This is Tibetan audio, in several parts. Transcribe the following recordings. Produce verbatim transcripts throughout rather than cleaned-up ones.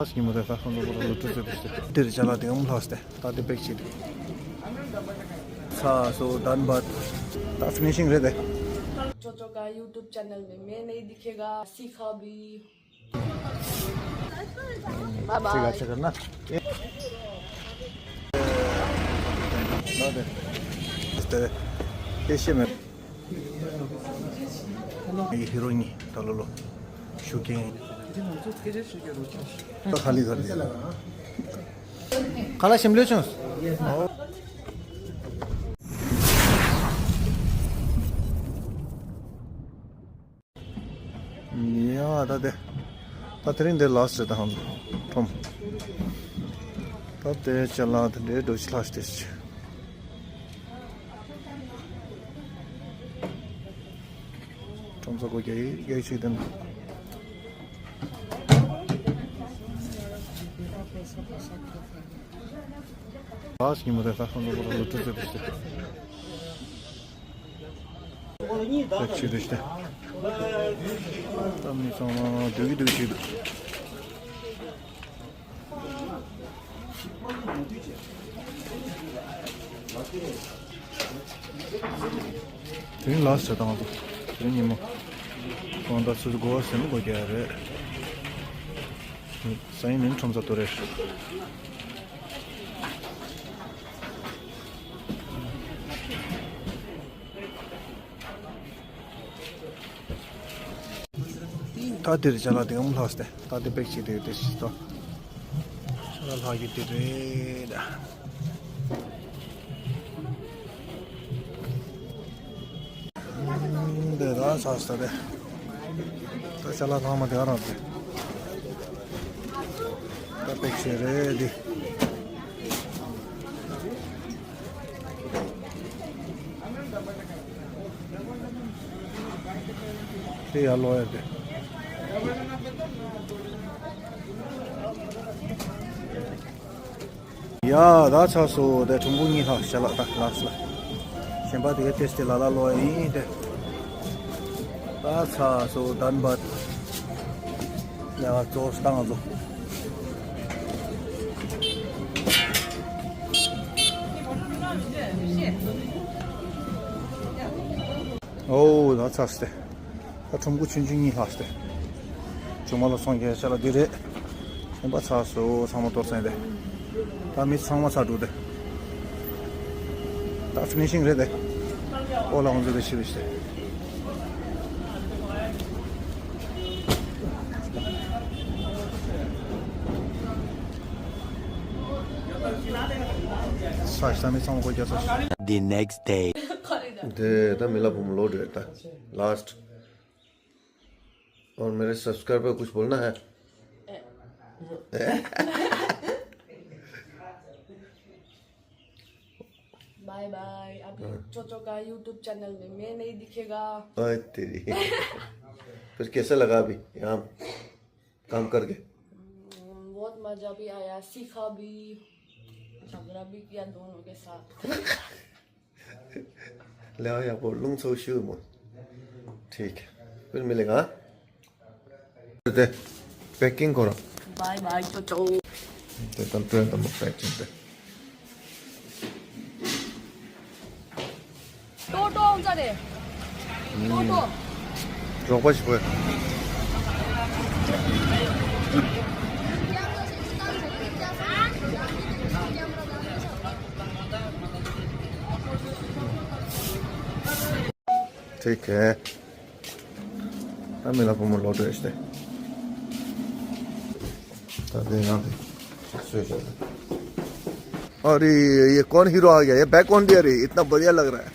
ཨ་སྐྱིད་མོ་དེ་ད་ཁོང་ཚོ་པོ་ལོ་ཏྲི་ཟེར་དེ་ཤི་དེར་ཅ་ལག་དེ་ཨམ་ལྷག་སྟེ་ད་དེ་པེག་བྱེད་དེ། ཚ་སོ་དན་བད་ད་ཕི་ནི་ཤིང་རེད་དེ། ཅོ་ཅོ་ག་YouTube channel में मैं नहीं दिखेगा सीखा भी। Bye bye. ठीक है, अच्छा करना। ये हिरोनी तललो शुकिंग। खाली कर दिया। खाला शिमले चुंस। ཡ་ད་དེ། ད་དེ་རིང་འདིར་ལགས་སོ་ད་ཧམ། ཁྲོམ། ད་དེ་ཅ་ལག་དེ་འདྲའི་འགྲོ་ཆི་ལྷག་སྟེ་ཆི། ཁྲོམ་ས་གོ་རྒྱ་ཡི་རྒྱ་ཡི་ཆིག་དེ་ན། ལགས་སོ་ཉི་མ་དེ་ད་ཁྲོམ་ས་གོ་ར་ལུ་ཏྲི་ཟེར་དེ་ཆི། ད་ཆི་དེ་ཆི། ད་མི་ཚང་མ་སྡོད་ཀྱི་སྡོད་ཀྱི་འདུག་དེ་རིང་ལགས་སོ་ད་ང་ཚོ་དེ་རིང་ཉིན་མོ་གང་ལྟར་ཚོད་འགོ་བ་ཟིན་དགོས་ཀྱི་རེད། སང་ཉིན་ནི་ཁྲོམ་ས་དོ་རེད། ད་དེར་ཅ་ལག་དེ་ཨམ་ལྷག་སྟེ་ད་དེ་པེག་བྱེད་དེ་དེ་ཤི་ཏོ། ཅ་ལག་ལྷག་རྒྱུ་དེ་རེད། དེ་ད་ཚ་སྟེ་དེ། ད་ཅ་ལག་ལྷག་མ་དེ་ག་རང་དེ། ད་པེག་བྱེད་རེད་དེ། དེ་ཡར་ལོག་ཡ་དེ། ཡ་ད་ཚ་སོ་དེ་གྲུང་པོ་གཉིས་ལྷག་ཤ་ལག་ད་ལགས་ལ། གཞན་པ་དེ་ག་ཏེས་ཏེ་ལ་ལ་ལོག་ཡ་ཡིན་དེ། ད་ཚ་སོ་དན་བད། ཡ་ཙོ་སྟངས་ལོ། ཨོ་ད་ཚ་སྟེ། ད་ཁྲོམ་སྐུ་ཆུང་ཆུང་གཉིས་ལྷག་སྟེ། ཆུང་མ་ལ་སོང་རྒྱལ་ཆ་ལ་འདི་རེད། ཁྱིམ་པ་ཚ་སོ་ཚང་མ་གཏོར་ཚན་རེད། ད་མི་ཚང་མ་ཚ་འགྲོ་དེ། ད་ཕི་ནི་ཤིང་རེད་དེ། ཨོ་ལ་ཧོན་ཟེ་དེ་ཤི་བི་སྟེ། ས་ཤ་མི་ཚང་མ་གོ་རྒྱ་ཚ་ཤི། The next day. དེ་ད་མི་ལ་བུ་མོ་ལོ་འདྲེ་ད་last। और मेरे सब्सक्राइबर कुछ बोलना है? Bye bye. अभी हाँ। चोचो का YouTube चैनल में मैं नहीं दिखेगा। ओए तेरी। फिर कैसा लगा अभी यहाँ काम करके? हम्म, बहुत मजा भी आया, सीखा भी, झगड़ा भी किया दोनों के साथ। ले आओ यहाँ पर लुंग सो शू मो। ठीक है, फिर मिलेगा, हाँ? दे, packing करो। Bye bye Cho Cho. दे, तम तुरंत तम packing दे। टोटो आउँछ रे। टोटो। रोक्पा छिपो। ठीक है। ད་མི་ལ་བུ་མོ་ལོ་འདྲེ་ཞིག་སྟེ། ད་དེ་ཡང་དེ་སུས་བྱས་ཏེ། अरे, ये कौन हीरो आ गया? ये बैग कौन दिया रे? इतना बढ़िया लग रहा है।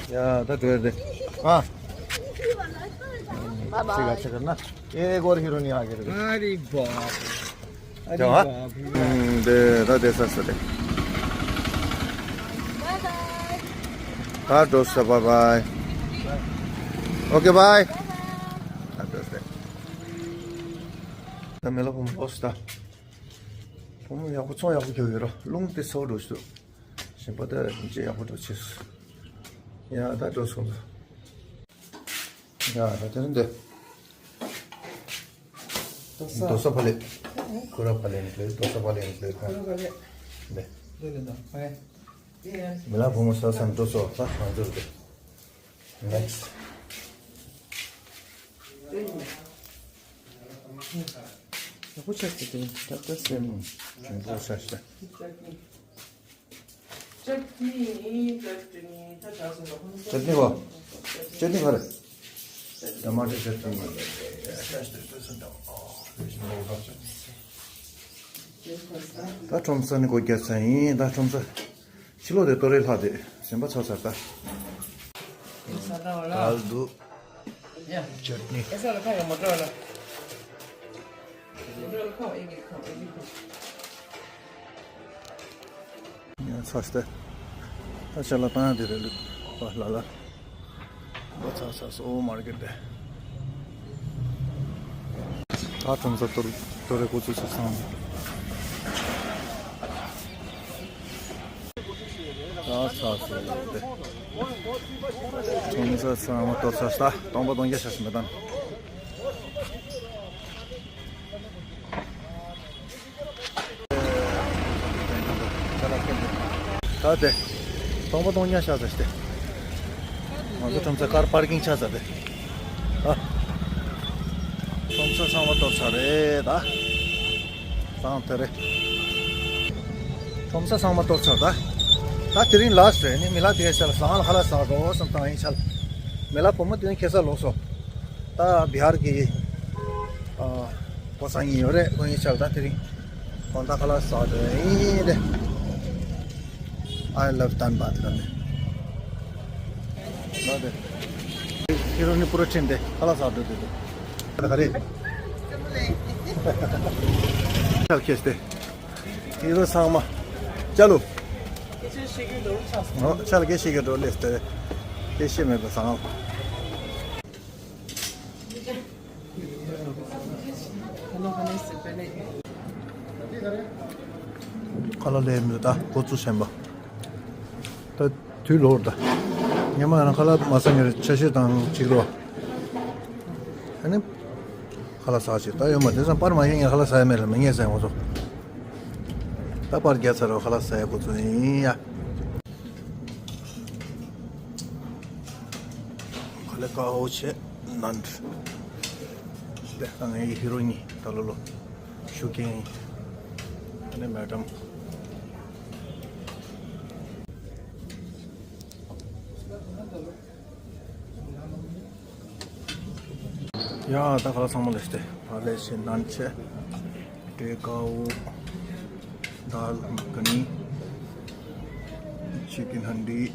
ཡ་ད་འགྲོ་ཡ་རེད། ཨ། बाय बाय। ठीक है, अच्छा करना। एक और हीरो नहीं आ गया। अरे बाप रे। अरे क्या हुआ? बाप रे। हम्म, दे, दा दे सर सर। Bye bye. हाँ दोस्त, बाय बाय। Okay bye. हाँ दोस्त। ད་མི་ལ་བུ་མོ་ལོས་ད། བུ་མོ་ཡག་པོ་ཚོང་ཡག་པོ་རྒྱག་ཡོད་ར། རླུང་དེ་སོ་འགྲོ་ཞིག་འདུག་གཞན་པ་ད་ཡིན་ཅེ་ཡག་པོ་འགྲོ་ཆེ་སོང་། ཡ་ད་འགྲོ་སོང་ད། ཡ་ད་དེ་རིང་འདི། Dosa pale. Kura pale include, dosa pale include. 네. 네, 네, 네. 네. Mila pomo sa san dosa sa hanzo de. Next. Who checked it? Doctor Sim. Who checked it? चटनी, चटनी, चटनी। चटनी हो। चटनी खा रहे। टमाटर चटनी। ད་ཁྲོམ་ས་ནི་སྒོ་རྒྱག་ཚར་ཡིན། ད་ཁྲོམ་ས་ཕྱི་ལོགས་དེ་ཏོ་རེ་ལྷག་དེ་གཞན་པ་ཚར་ཚར་ད། ད་འདུག་ཅར་ནི། ཡང་ཚ་སྟེ། ད་ཆ་ལ་བཏང་ཡ་དེ་རེད་ལུག་པ་ལ་ལ། ལོ་ཚ་ཚ་སོ་མར་ཀེ་ཊ་དེ། ད་ཁྲོམ་ས་ཏོ་ཏོ་རེ་ཀོ་ཚུ་ཚ་སང་། ད་ཚ་སོ་དེ། ཁྲོམ་ས་ཚང་མ་ཏོ་ཚ་ས་སྟོང་པ་སྟོང་རྒྱ་ཤ་སི་མེ་དང་། ད་དེ། སྟོང་པ་སྟོང་ཉ་ཤ་ཟ་སྟེ། ང་ཚོ་ཁྲོམ་ས་ཀར་པར་ཀིང་ཆ་ཟ་སྟེ། ཨ། ཁྲོམ་ས་ཚང་མ་གཏོར་ཚར་རེད་ད། སང་དེ་རེད། ཁྲོམ་ས་ཚང་མ་གཏོར་ཚར་ད། ད་དེ་རིང་ལ་སི་ཊི་རེད། ནི་མི་ལ་དེ་ཤ་ལ་སང་ལ་ཁ་ལག་ཟ་འགྲོ་བསམ་བཏང་ཡིན་ཤ་ལ། མི་ལ་བུ་མོ་དེ་རིང་ཁེ་ས་ལོག་སོང་། ད་བི་ཧར་གྱི་ཨ་གོ་ས་གཉིས་ཡོད་རེད། ཁོ་གཉིས་ཆར་ད་དེ་རིང་གང་ལྟར་ཁ་ལག་ཟ་འདོད་ཡིན་ཏེ། I love Dhanbad ལ་ནི། ལ་དེ། ཁྱེད་རང་ནི་པུ་ར་ཁྲིན་ཏེ་ཁ་ལག་ཟ་འདོད་དེ་དེ། ད་ག་རེད། ཆར་ཁེས་ཏེ། ཁྱེད་རང་ཚང་མ། ཅ་ལུ། ཨོ་ཆ་ལ་སྐད་ཤེས་ཀྱི་འགྲོ་ལེ་སྟེ། སྐད་ཤེས་མེད་པ་ཟང་། ཁ་ལག་ལས་མི་ད་འགོ་བཙུགས་ཤེས་པ། ད་དུས་ལོར་ད། ཉི་མ་ཡང་ཁ་ལག་མ་ཟ་ངེར་ཆ་ཤས་དང་གཅིག་རོ། ཨ་ནི། ཁ་ལག་ཟ་ཞིག་ད་ཡོད་མ་དེ་ཙམ་པར་མ་ཡིན་ངེར་ཁ་ལག་ཟ་ཡ་མེད་ལ་མི་ངེས་ཟ་ཡ་ངོ་ཚོ། ད་པར་རྒྱག་ཚར་རོ་ཁ་ལག་ཟ་ཡ་འགོ་བཙུགས་ཡིན་ཡ། ཁ་ལེ་ཀ་ཧོ་ཆེ་ནན། དེ་ཁ་ངའི་ཧི་རོ་ནི་ད་ལོ་ལོ་ཤུ་ཀེང་། ཨ་ནི་མེ་ཌམ། ཡ་ད་ཁ་ལག་ཚང་མ་ལེ་སྟེ་ཕ་ལེ་ཆེ་ནན་ཆེ། ཏེ་ཀའུ། དཱལ་མ་ཁ་ནི། ཅི་ཀིན་ཧན་ཌི།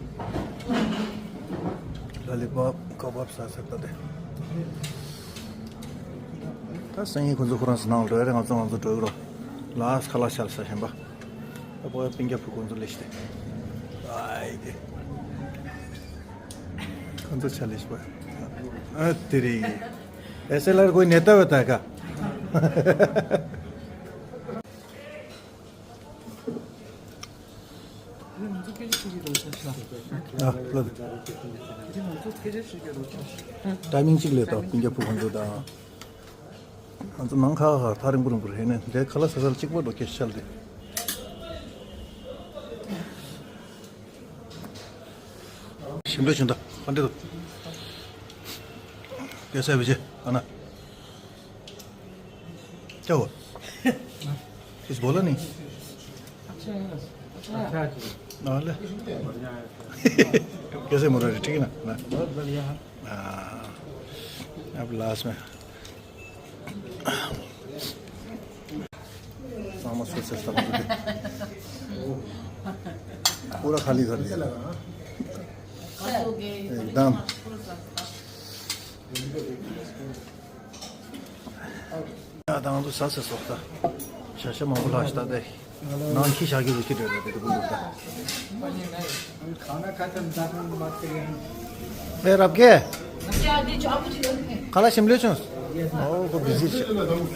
ལ་ལི་པོབ། ཀ་བབ་ཟ་ཟེར་ད་དེ། ད་སང་ཉིན་ཁོ་ཚོ་ཁོ་རང་ཚོ་ནང་འགྲོ་ཡ་རེད། ང་ཚོ་ང་ཚོ་འགྲོ་ཡོད་རོ། ལ་ཁ་ལག་ཤར་ས་ཞན་པ། ད་པོ་ཡ་པིན་རྒྱབ་ཕུ་ཁོ་ཚོ་ལེ་སྟེ། ཨའི་དེ། ཁོ་ཚོ་ཆ་ལེ་ཤི་པ། ཨ་དེ་རེད། ऐसे लड़कों को नेता होता है क्या? ཨ་ལོ། ཊའི་མིང་གཅིག་ལས་ད་ཀུན་རྒྱ་ཕུག་ཁོང་ཚོ་དང་། ང་ཚོ་ནང་ཁ་ཁ་ཐག་རིང་པོ་རིང་པོ་རེད་ནས་འདི་ཁ་ལག་ཟ་ས་ལ་གཅིག་པོ་འགྲོ་སྐད་ཆ་ལ་དེ། शिमला चुंदा। पंडित। कैसा है विजय? आना। क्या हुआ? कुछ बोला नहीं? अच्छा है। अच्छा है। हाँ, ले। बढ़िया है। कैसे मुरारी, ठीक है ना? ना? बहुत बढ़िया है। हाँ। अब लास्ट में। सामा सोच सकता हूँ। पूरा खाली कर दिया। एकदम। ཡ་ད་ང་ཚོ་ཟ་ཟེར་སོགས་ད། བྱ་ཤ་མང་པོ་ལྷག་ཤི་ད་དེ། ནང་ཁྱི་ཤ་གི་རུ་ཁྱི་འདྲ་འདྲ་དེ་དེ་བུ་ལུག་ད། खाना खत्म था, हम बात करें। ए रब के? क्या दे जो आप मुझे। खाला शिमले चुन। ओ को बिजी छ।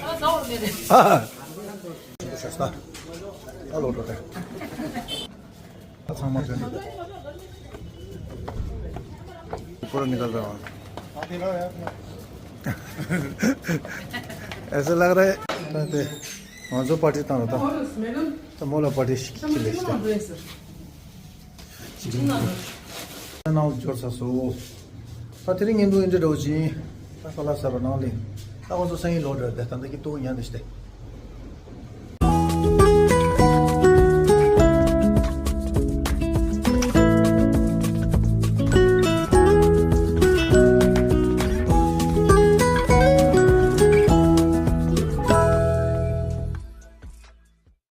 हाँ, जाओ मेरे। हाँ। ཤ་ཤ་ད། ཨ་ལོ་འགྲོ་དེ། ཚང་མ་ཐོན། पूरा निकल रहा हूँ। ऐसा लग रहा है। ད་དེ་ང་ཚོ་པར་ཊི་བཏང་ར་ད། ད་མོ་ལ་པར་ཊི་ཞིག་ཅི་ལས་ཤི་ད། ཅི་ནང་འབྱོར་ཚར་སོང་། ད་དེ་རིང་ཉིན་དུ་ཨིན་འདྲ་འགྲོ་ཅིང་། ད་ཁ་ལག་ཟ་རོ་ནང་ལེན། ད་ང་ཚོ་སང་ཉིན་ལོག་འགྲོ་དེ་ད་ད་ཀི་ཏོ་ཉན་དེ་ཤི་དེ།